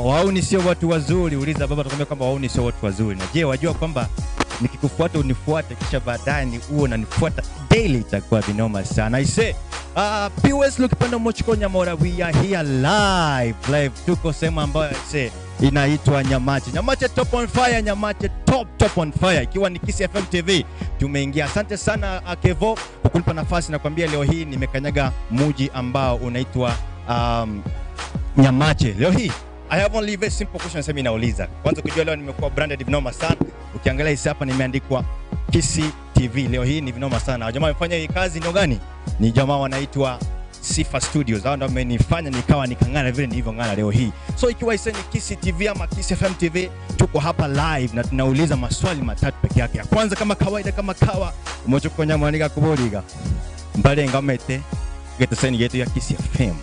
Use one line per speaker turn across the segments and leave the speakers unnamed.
Wauni sio watu wazuri. Uliza baba, atakwambia kwamba wauni sio watu wazuri. Na je, wajua kwamba nikikufuata unifuate, kisha baadaye ni uwe unanifuata daily, itakuwa vinoma sana. I say POS Lukipanda Mochiko Nyamora, we are here live live, tuko sehemu ambayo I say inaitwa Nyamache. Nyamache top on fire, Nyamache top top on fire, ikiwa ni Kisii FM TV tumeingia. Asante sana Kevo kwa kunipa nafasi, nakwambia leo hii nimekanyaga muji ambao unaitwa Nyamache. Leo hii I have only very simple question sasa mimi nauliza. Kwanza kujua leo nimekuwa branded vinoma sana. Ukiangalia hisi hapa nimeandikwa Kisii TV. Leo hii ni vinoma sana. Jamaa wamefanya hii kazi ni gani? Ni jamaa wanaitwa Sifa Studios. Hao ndio wamenifanya nikawa nikang'ara vile nilivyong'ara leo hii. So ikiwa hisi ni Kisii TV ama Kisii FM TV, tuko hapa live na tunauliza maswali matatu peke yake. Ya kwanza kama kawaida kama kawa umochokonya mwanika kuboliga. Mbalenga mete getaseni yetu ya Kisii FM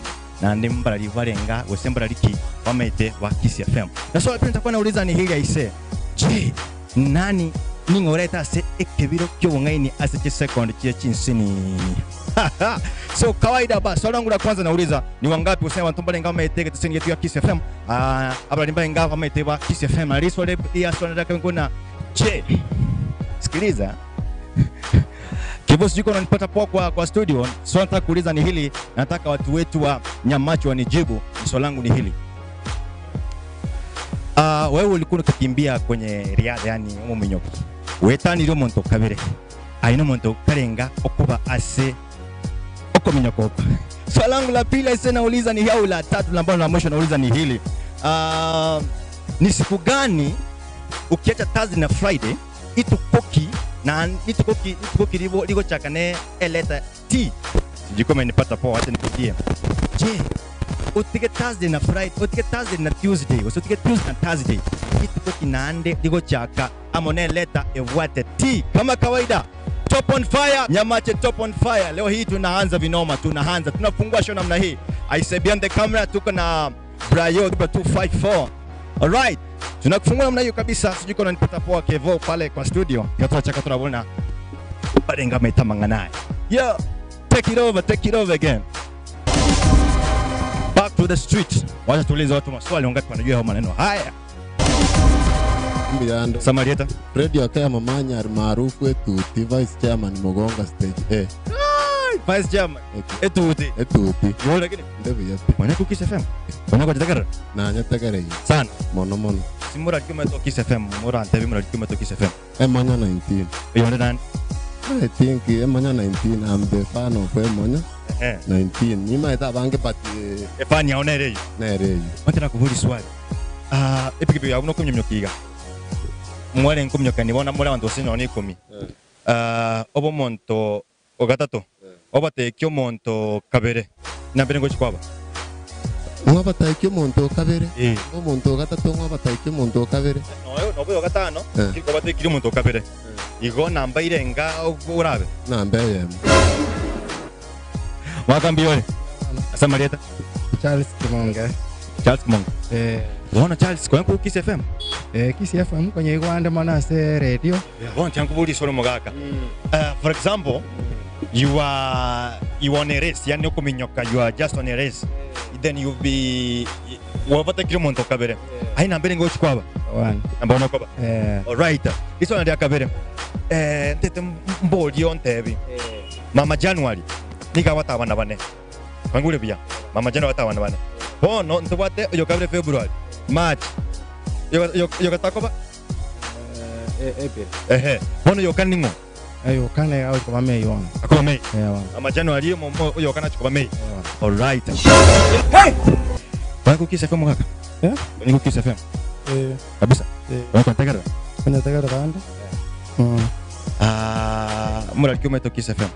na ndi mbarali barenga gose mbaraliki wamete wa Kisii FM. Na swali pia nitakuwa nauliza ni hili aise. Je, nani ning'oreta ase ekebiro ky'obong'aini ase chisekondi chie chinsini? So kawaida basi, swali langu la kwanza nauliza ni wangapi usema bantu mbalenga wamete getaseni yetu ya Kisii FM? Ah, abalali mbalenga wamete wa Kisii FM. Na swali ya swali nataka ngona je, sikiliza Kivu sijui kama unanipata poa kwa studio. Swali nataka kuuliza ni hili, nataka watu wetu wa Nyamache wanijibu. Swali langu ni hili. Wewe ulikuwa ukikimbia kwenye riadha, yani umu minyoko. Wetanire omonto kabere. Aina omonto karenga okuba ase oko minyoko oko. Swali langu la pili ase nauliza ni au la tatu ambalo la mwisho nauliza ni hili. Ni siku gani ukiacha Thursday na Friday itukoki na itukoki itukoki libo liko chakane eleta T. Sijui kama nipata poa, acha nipitie. Je, utige Thursday na Friday, utige Thursday na Tuesday, usitige Tuesday na Thursday. Itukoki naande liko chaka amone leta evuate T kama kawaida. Top on fire, Nyamache top on fire. Leo hii tunaanza vinoma, tunaanza, tunafungua show namna hii. I say behind the camera tuko na Brayo 254. All right. Tunakufungua namna hiyo kabisa. Sijui kama unanipata poa Kevo pale kwa studio. Katoa chaka tunabona. Barenga metamanga naye. Yo, take it over, take it over again. Back to the street. Wacha tuulize watu maswali wangapi wanajua hayo maneno haya.
Mbiyando.
Samarieta.
Radio Akaya Mamanya almaarufu Etuti, Vice Chairman Mugonga Stage A.
Ai, Vice Chairman. Etuti.
Etuti.
Yule lakini.
Ndevu yapi.
Mwana ku Kiss FM. Mwana kwa Jitakara.
Na nyatakara hii.
Sana.
Mono mono.
Simura kiume to Kiss FM. Mura antebi mura kiume to Kiss FM.
Emonya 19.
You understand?
I think Emonya 19. I'm the fan of Emonya 19. Nima ita bange but
Fan ya onere.
Nere.
Matena kubuli swali. Ipikipiki ya uno kumnyonyokiga. Mwale nkumnyoka nibona mwale wantu osino ni 10. Obo monto ogatatu. Obateke omonto kabere. Nambere ngo chikwaba.
Mwabataike omonto kabere. Omonto gatatu mwabataike omonto kabere.
No, no boyo gatano. Kiko batekire omonto kabere. Igo namba irenga urabe.
Namba yemo.
Wakambiore. Samarieta.
Charles Kimonge.
Charles Kimonge. Bona Charles kwa ku Kiss FM.
Kiss FM kwenye igwande mwana se radio.
Yeah, bona tiankubuli solo mugaka. For example, you are on a race, yani uko minyoka, you are just on a race. Then you'll be wabatekire omonto kabere. Ai nambere ngo chikwaba.
One.
Namba ono koba. All right. Iso ndi akabere. Ntete mboli ontebi. Mama January nikawata abana bane. Kangure bia. Mama January wata abana bane. Bono ntubwate yo kabere February, March. Yo yo yo katakoba.
April.
Ehe. Bono yo kaningo.
Ayo kane au kwa May one.
Akoba May.
Yeah, one.
Mama January mo yo kana chikoba May.
Yeah.
All right. Hey! Wangu Kiss FM kaka.
Yeah?
Wangu Kiss FM. Kabisa. Wangu ntakara.
Ntakara kanda.
Mura kiume to Kiss FM.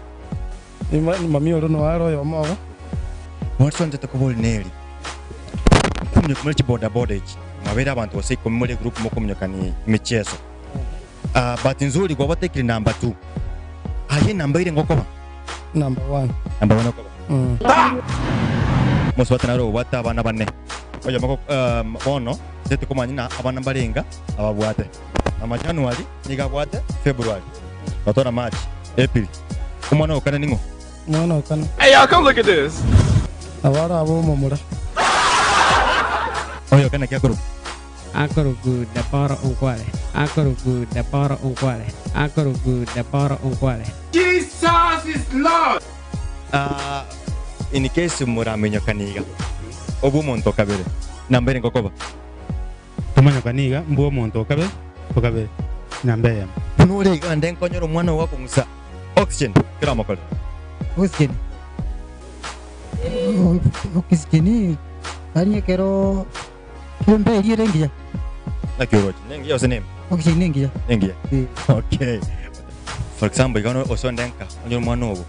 Ni mami oro no aro yo mogo.
Mwanzo nje takuboli neli. Kumnyo kumwe chi boda boda ichi. Mabera abantu bose kumwe group mo kumnyo kani michezo. Bahati nzuri kwa batekiri namba 2. Aye namba ile ngokoba.
Number 1.
Namba 1 ngokoba. Musi batanaro wata abana bane. Oya mako bono tete kumanyina abana barenga ababwate. Ama January nigabwate February. Batora March, April. Umwana okana ningo.
Mwana okana.
Hey y'all, come look at this.
Abara abo mumura.
Oyo kana ki akorokwa?
Akorokwa Debora Onkware. Akorokwa Debora Onkware. Akorokwa Debora Onkware.
Ah, in case moramenyokani iga, obwe omonto okabere, namba ere ngokoba.
Tomanyoka niga mbwe omonto okabe okabere, namba eyemo.
Buna ore iga nde nkonyora omwana oo akong'usa oxygen, kera omokore.
Oxygen. Oxygen yaani ekero kero eria ere engiya.
Naki oroche? Nengiya gose nembe?
Oxygen nengiya.
Nengiya.
Eh.
Okay. For example, iga ono osonde nka, onyore omwana obo,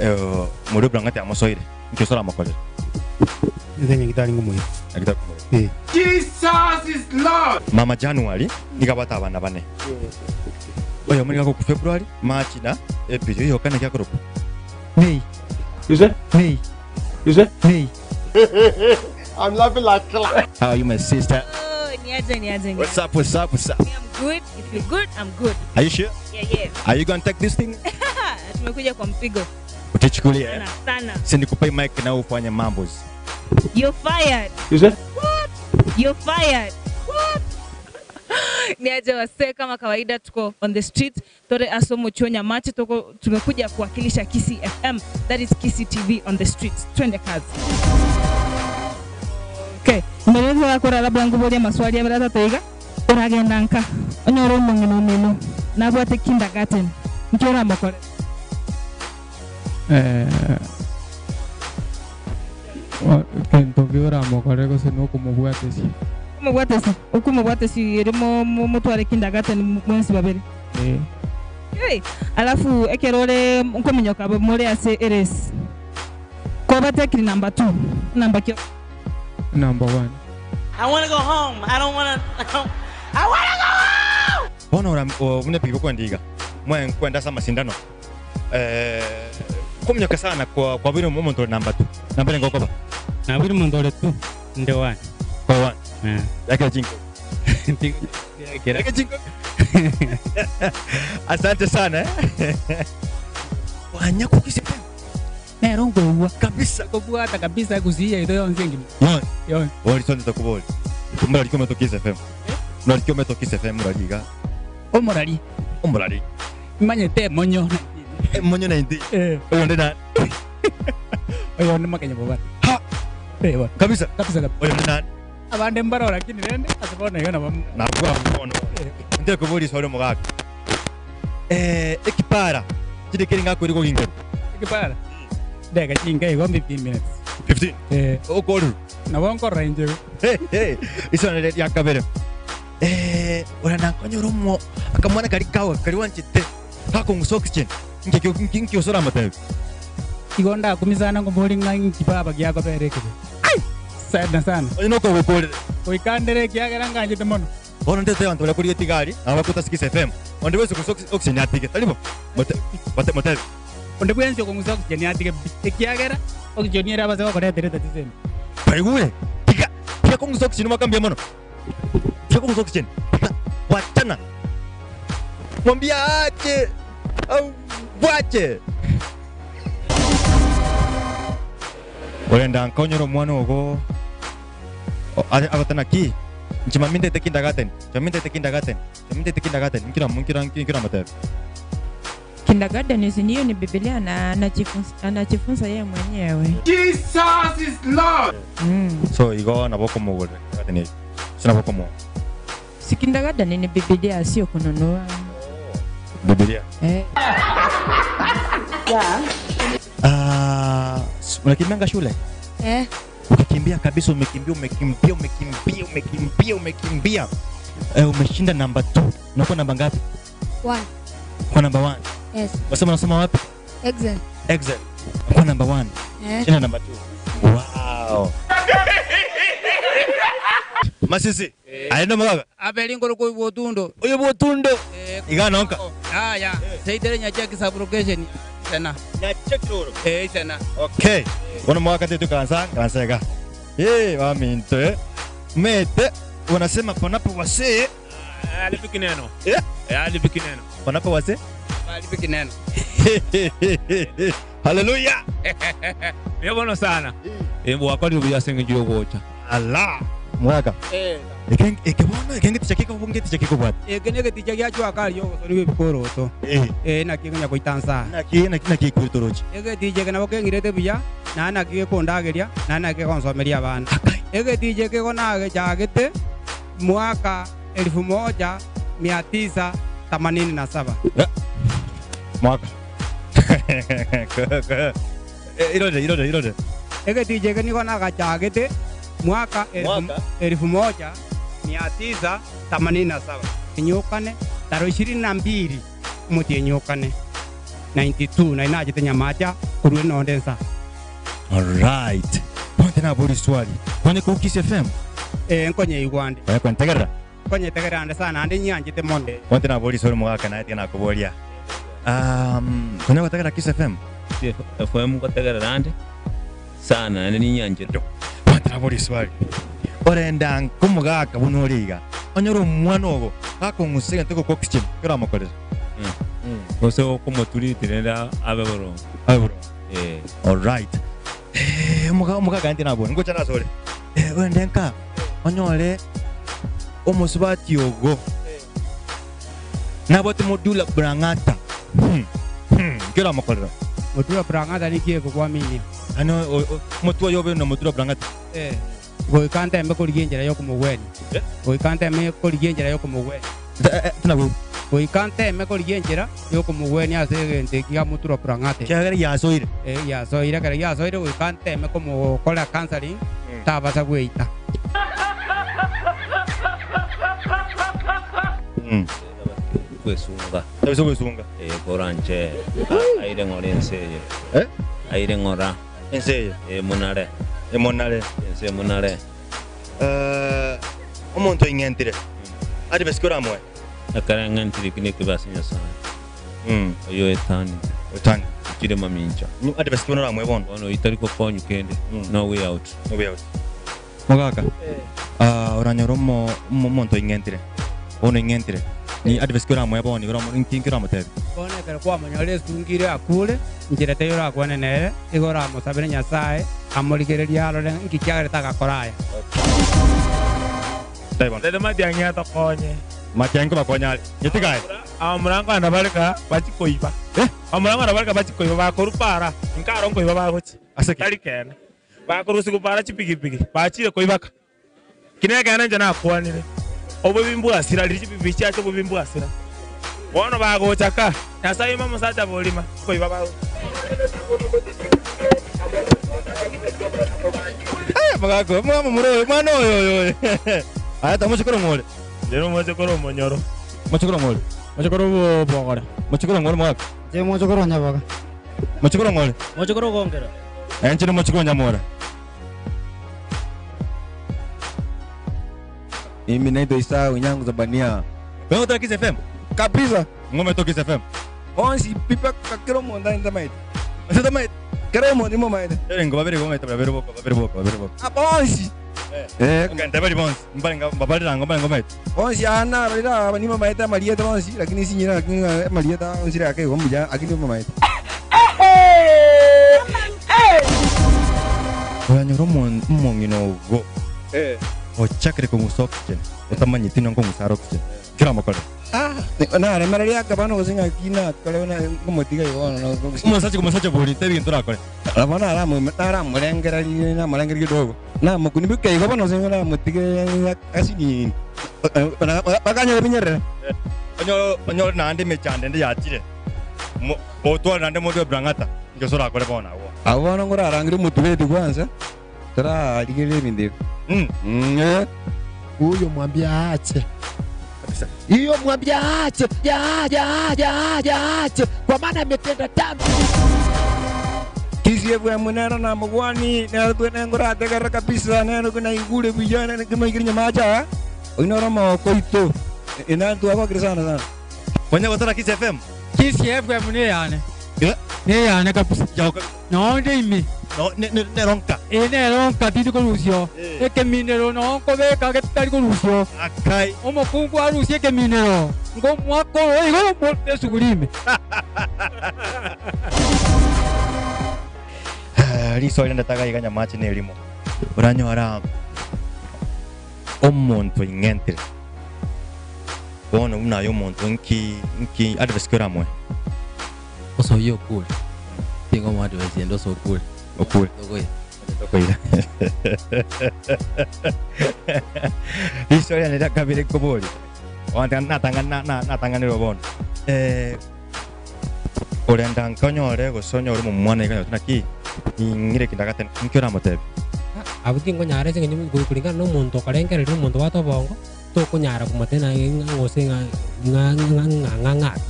eh, moria oburang'ati amosoire, inki ase oramokorere?
Inse nyagitari ngomoira.
Nyagitari komoira.
Eh.
Mama January nigo abwate abana bane. Oyomo nigo agokwa February, March na April. Oyo oka naki akorokwa?
May. May. May.
How are you my sister?
Oh, niaje niaje
What's
niaje.
up, what's up, what's up?
Me, I'm good. If you're good, I'm good.
Are you sure?
Yeah, yeah.
Are you gonna take this thing?
Tumekuja kwa mpigo
Utachukulia eh?
sana sana.
Si nikupe mic na ufanye mambo.
You're fired. What? You're fired. What? Niaje wasee, kama kawaida tuko on the street tore asomo chuo Nyamache, tuko tumekuja kuwakilisha Kisii FM, that is Kisii TV on the street. Twende kazi. Okay, mbere wakora labda nguboria maswali abere atatoiga uragenda nka onyore omong'ina omino nabwate kindergarten nkio oramokore
Eh, kento ki oramokore gose nokomobwatesia.
Okomobwatesi okomobwatesi ere mo- mo- motware kindergarten mwensi babere.
Eh.
Hey, alafu ekero ore nkominyoka more ase eresi kobatekiri number 2 number kio
Number one.
I want to go home. I don't want to. I want to go home.
Bono ora mune pigo kwendiga. Mwe nkwenda sa mashindano. Eh, kominyoka sana kwa kwa biri omonto ore number 2. Namba ere ngokoba.
Nabwire omonto ore tu, nde one.
Kwa one.
Eh.
Yake chinko. Yake chinko. Asante sana eh. Wanya kukisi
Nero nkoigwa.
Kabisa.
Kobwata kabisa gusia ito yonsi engima.
Yon.
Yon.
Wali sonde tokuboli. Murali kome to Kiss FM. Murali kome to Kiss FM murali iga.
Omorali.
Omorali.
Manyete monyo.
Monyo 19.
Eh.
Oyo ndi nani?
Oyo ndi makenya boba.
Ha.
Eh ba.
Kabisa.
Kabisa kabisa.
Oyo ndi nani?
Abande mbaro lakini rende asibona yo na bam.
Nabwa mkono. Ndiye kubuli swali mugaka. Eh, ekipara. Kide kiri ngako iri kingero.
Ekipara. Ndeka chinga igo 15 minutes.
15.
Eh.
Okoru.
Nabo nkorora inche.
Hey, hey. Iso ne ya kabere. Eh, ora nakonyora omo akamwana kari kawa kari wanchite. Kakongusa oxygen. Nkekyo nkyo sora matayo.
Igo ndakumisana ngombori ng'a nkibaba giako berekire. Ai! Sana sana.
Oyo noko gokorere.
Goikandere kiagera nganchete mono.
Bono ndete abantu bari kuri tigari abakuta Kiss FM. Onde wese kusa oxygen atike. Talibo. Mote mote mote.
Onde bwensi okongusa oxygen atike ekiagera oxygen era abase bakoretere tatizo.
Baigure. Tika tika kongusa oxygen makambia mono. Tika kongusa oxygen. Tika wachana. Mwambia ache. Au wache. Orenda nkonyora omwana ogo agotana ki nchimamindete kindergarten chimamindete kindergarten chimamindete kindergarten nkira nkira nkira matebe.
Kindergarten si hiyo ni Biblia na anajifunza yeye mwenyewe.
Jesus is Lord.
So igo nabo komugurira kindergarten eyo sinabo komo
Si kindergarten ni Biblia sio kununua.
Biblia.
Eh.
Ah, unakimbianga shule?
Eh.
Ukikimbia kabisa, umekimbia umekimbia umekimbia umekimbia umekimbia. Eh, umeshinda namba 2. Unakuwa namba ngapi?
1.
Kwa namba 1.
Yes.
Wasema unasoma wapi?
Excel.
Excel. Kwa namba 1.
Eh.
Shinda namba 2. Wow. Masisi. Aenda magaga.
Abeli ngoro ko botundo.
Oyo botundo. Igana onka.
Aya, seitere nyachaki sublocation sana.
Nyachaki roro.
Eh sana.
Okay. Bono mwaka tetu kansa kansega. Eh, waminto. Mete wanasema panapo wasee.
Alipi kineno.
Eh?
Alipi kineno.
Panapo wasee?
Alipi kineno.
Hallelujah.
Mimi bono sana. Eh, wakati uyasenga ngiyo gocha.
Allah. Mwaka.
Eh.
Eke eke bono eke ngeticha keko ngeticha kekobwata.
Eke negeticha gia jua kali ogosori bw'ebikoroto.
Eh.
Eh, naki ekonya goita nsaa.
Naki naki naki ekwetorochi.
Egeticha eke nabo keng'irete buya, naende naki gekondageria, naende naki kegonsomeria abana. Egeticha eke igo nagechagete mwaka elfu moja mia tisa themanini na saba.
Mwaka. Irore irore irore.
Egeticha eke nigo nagachagete mwaka
Mwaka?
elfu moja mia tisa themanini na saba. Enyokane tarehe ishirini na mbili omotienyi okane 92 nari nachete Nyamacha korwa enonde ensa.
Alright. Bono tinabori swali. Kwanye kou Kiss FM?
Eh, nkonyeigwa ande.
Kwanye kwantegerera?
Nkonyetegerera ande sana ande nyianchete mono.
Bono tinabori swali omogaka naye tiga nakoboria. Um, konya gotegerera Kiss FM?
FM ngotegerera ande sana naende ninyanchete.
Bono tinabori swali. Orenda nkomogaka buna ore iga. Onyore omwana ogo gakong'usa egento gokwa oxygen, keramokorere.
Gose okomoturiti rende abe boronge.
Abe boronge.
Eh.
Alright. Eh, omoga omogaka naende nabore ngocha nasore. Eh, orende nka onyore omosubati ogo nabwate modula brang'ata. Hmm. Hmm. Keramokorera.
Modula brang'ata niki egokwaminia?
Ano omotwe oyo obe na modula brang'ata.
Eh. Goika ntembe korigia enchera y'okomogwenia. Goika nteme korigia enchera y'okomogwenia. Goika nteme korigia enchera y'okomogwenia ase egento eki giamotura Prang'ate.
Ekiagera giasoire.
Eh, giasoire. Ekero giasoire goika nteme komokorera counseling, tabasa gweita.
Gwesunga.
Tabasa gwesunga.
Eh, koranche aire ng'ora ense eye.
Eh?
Aire ng'ora.
Ense eye.
Emonare.
Emonare.
Ense emonare.
Eh, omonto oing'entire aria besike oramoe.
Ekero eng'entire eki nekibe ase Nyasae. Oyo oetanire.
Oetanire.
Ochire mamincha.
Aria besike bono oramoe bono.
Bono oyio tari gokonywa kende. No way out.
No way out. Mogaka, ah, oranyore omo omo omonto oing'entire, bono oing'entire, ni advice ki oramoe bono igo oramo inki inki oramotebie?
Bono ekero kwamonyora esungi ere akure, inchera teiyo orakwane nere, igo oramosabere Nyasae amorigererie arore nki kiagerete agakora aya.
Rende matiang'i atokonye.
Matiang'i nkobakonya are, nyetiga aye.
Abamura nkogenda bare ka bachie koiba. Abamura nkogenda bare ka bachie koiba, bakorwa para, inkaro nkoiba bagochia.
Ase ki?
Tari kene. Bakorusia gopara chipigipigi, bachire koibaka. Eki nekeene inche nakwanire, oboibi mbwasira, riria chipigipigi chiacha oboibi mbwasira. Bono bagocha ka, Nyasae oime omosacha borima, koiba bagocha.
Eh, mogaka oyo, mwana momura oyo, mwana oyo oyo oyo. Aya tamochokoro ng'ore.
Inche nomochokoro omonyoro.
Mochokoro ng'ore.
Mochokoro bw'obogore.
Mochokoro ng'ore mogaka.
Inche mochokoro nyaboga.
Mochokoro ng'ore.
Mochokoro gongera.
Enche nomochie konyamora.
Mimi naitwa Isaya Onyango Zabania.
Wewe kutoka Kiss FM?
Kabisa.
Ng'ome to Kiss FM.
Bonsi pipa kera omonto ainte maete.
Ase maete.
Kera omonto imo maete.
Ere ngo babere go maete babere boko babere boko babere boko.
Ah bonsi.
Eh. Ngende bari bonsi. Mbare nga babare rango mbare ngo maete.
Bonsi ana rira aba nimo maete amarieta bonsi lakini sinyira lakini amarieta onsi rake igo mbuya lakini nimo maete.
Oranyore omong'ina ogo ochakire kong'usa oxygen otamanyeti nonye nkong'usa are oxygen nki oramokore?
Naremereria akabana gose ng'aki nakore buna nkomotiga igo bono
Omosacha omosacha bori tebi egento orakore.
Nabo naramorengererie namorengereria kidogo namokuni bika igo bono gose namotige asinini bakanyora binyerere.
Onyore onyore naende emechando ende yachire mo otware naende modwe brang'ata inki gose orakore bono agwo.
Abwo bono nkorarangerie omotubeti kwanza torarigereria ebinto ebi. Eh.
Huyo mwambie aache. Hiyo mwambie aache, ya ya ya ya aache, kwa maana ametenda dhambi.
Kisii FM nero namogwani nero twene nkorategerera kabisa nero naigure buya nere kimoikire nyamacha oyio noro omogoko oito naende twagokire sana sana.
Konya gotara Kisii FM?
Kisii FM neyane. Neyane kabisa. Nonde ime.
No, ne, ne, neronka.
Ĩ neronka tindi kũrucio. Ekeminero no nkobeka getari kũrucio.
Akai.
Omokungu arusie ekeminero. Ngomwakoro igo morute esuguri ime.
Riso rinde taga iga nyamache ne erimo. Oranyora Omonto oing'entire bono buna aye omonto nki nki advice ki oramoe?
Osoyie okure, tingomoa advice ende ose okure.
Okure.
Tokoira.
Tokoira. Risoria riane ria kabere nkoborie, natang'anirwe bono. Eh, Orenda nkonyore gose onyore omomwana iga onyote naki ing'ire kindagate nki oramotebie?
Abwo tinkonyara ase eng'encho kulingana na omonto okorengereria omonto obwate obongo, tokonyara komotebia ng'a gose ng'a ng'a ng'a ng'a ng'a ng'aki,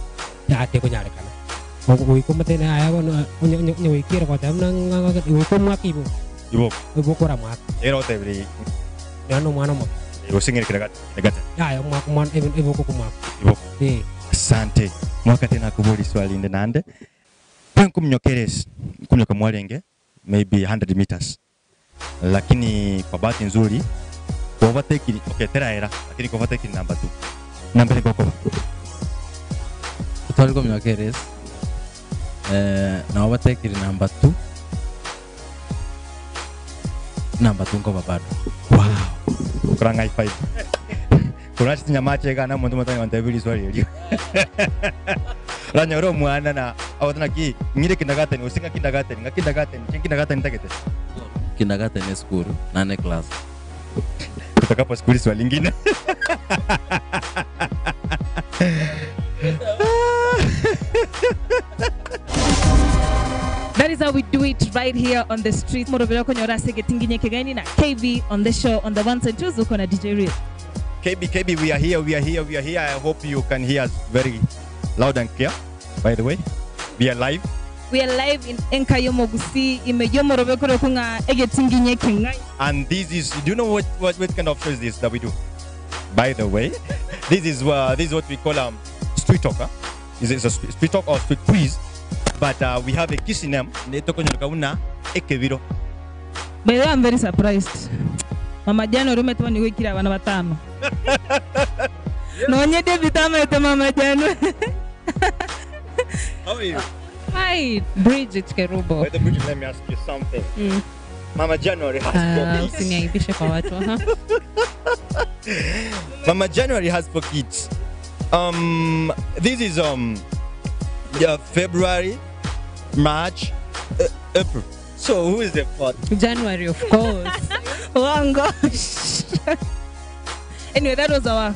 yaya tekonyarekana. Goika omotebie yaya bono onye onye onye goikire goteba buna ng'a ng'a goika omwake iboko,
Iboko.
iboko oramwake.
Ekero ogotebirie
Nonya na omwana omoke.
Gose ng'ire kindagate kindagate.
Yaya omwaka omwana iboko okomwaka.
Iboko.
Eh.
Asante. Mwakati nakoboria swali rinde naende, kwe nkominyoka eresi, nkominyoka mwarenge maybe 100 meters, lakini kwa bahati nzuri kwa overtaking, okay teraera, lakini kwa overtaking number two, number ere ngokoba.
Tware kominyoka eresi, na overtaking number two, number two nkoba bado.
Wow! Korang'a high five. Korwa ase chinyamache iga na omonto omotangi ontebie riswali erio. Oranyore omwana na agote naki ng'ire kindergarten gose ng'a kindergarten ng'a kindergarten inche kindergarten ntagete.
Kindergarten esukuru nane class.
Kutoka hapo sikuli swali lingine.
That is how we do it right here on the street. Morobere okonyora ase egetinginye ekegeni na KB on the show on the ones and twos uko na DJ Real.
KB, KB, we are here, we are here, we are here. I hope you can hear us very loud and clear. By the way, we are live.
We are live in Enka Yomogusi ime yomorobe koroku ng'a egetinginye ekeng'ai.
And this is, do you know what, what, what kind of show is this that we do? By the way, this is, uh, this is what we call um, street talk. Huh? Is it a street talk or street quiz? But uh, we have a kissing name, netokonyoka una ekebiro.
By the way, I'm very surprised. Mama Jano rumetwa ni gwikira abana batano. Nonye David amaete Mama Jano.
How are you?
Hi, Bridget Kerubo.
By the Bridget, let me ask you something. Mama January has four
Ah,
kids.
usiniaibishe kwa watu. Aha.
Mama January has four kids. Um, this is um, yeah, February, March, uh, April. So who is the fourth?
January, of course.
Wango. Anyway, that was our